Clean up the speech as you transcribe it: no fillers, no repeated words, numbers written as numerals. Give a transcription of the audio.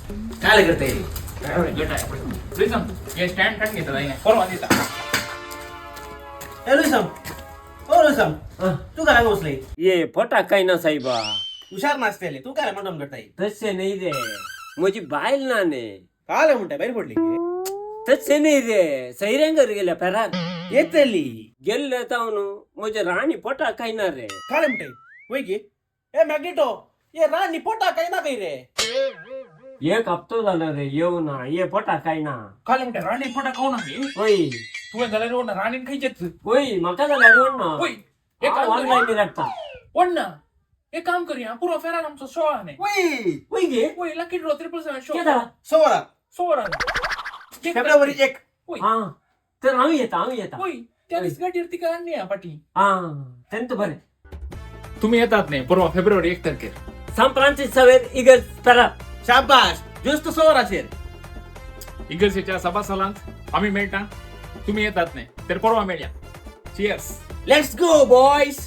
काय करता येईल? लुईसम, हे स्टँड काढून घेतला नाही, परवा दिता. ए लुईसम, ओ लुईसम, तू काय बसले? ये फोटा काय ना साहेबा. हुशार नाचतेले तू, काय म्हणून करता येईल? तसे नाही रे, म्हजी बायल ना ने. काय म्हणताय, बाहेर पडली? तसे नाही रे, सैऱ्यांगर गेल्या फेरार. येतली. गेल्ले तावन म्हजे राणी पोटा काय ना रे. काय म्हणताय, वय की? ए मॅग्नेटो, ये राणी पोटा काय ना काही रे? एक हप्तो झाला रे येऊ ना, ये पोटा काय ना. काय म्हणते, राणी फोटा खाऊ ना हे? होय. तुवें जाल्यार ओडना, राणीन खंयचेच. होय, म्हाका जाल्यार ओड ना. वय, एक काम ऑनलाईन करूया. लागता. ओड ना, एक काम करूया, पुरो फेरार आमचो शो आहा न्ही. वय. होय गे. वय, लकी ड्रॉ 777 शो. कितें जाला? 16. 16. फेब्रुवारी 1. वय. हा, तर हांव येता, हांव येता. वय, त्या दीस गाडयेर तिका आणली हा फाटी. हा, तेंत बरें. तुम्ही येतात नाही परवा फेब्रुवारी 1 तारखेर? सान फ्रांसीस सावेर इगर्ज फेरार. शाबास, जुस्त 16चेर. इगर्जेच्या सभासालांत आम्ही मेळटा. तुम्ही येतात नाही तर परवा मेळया. चियर्स. Let's go boys.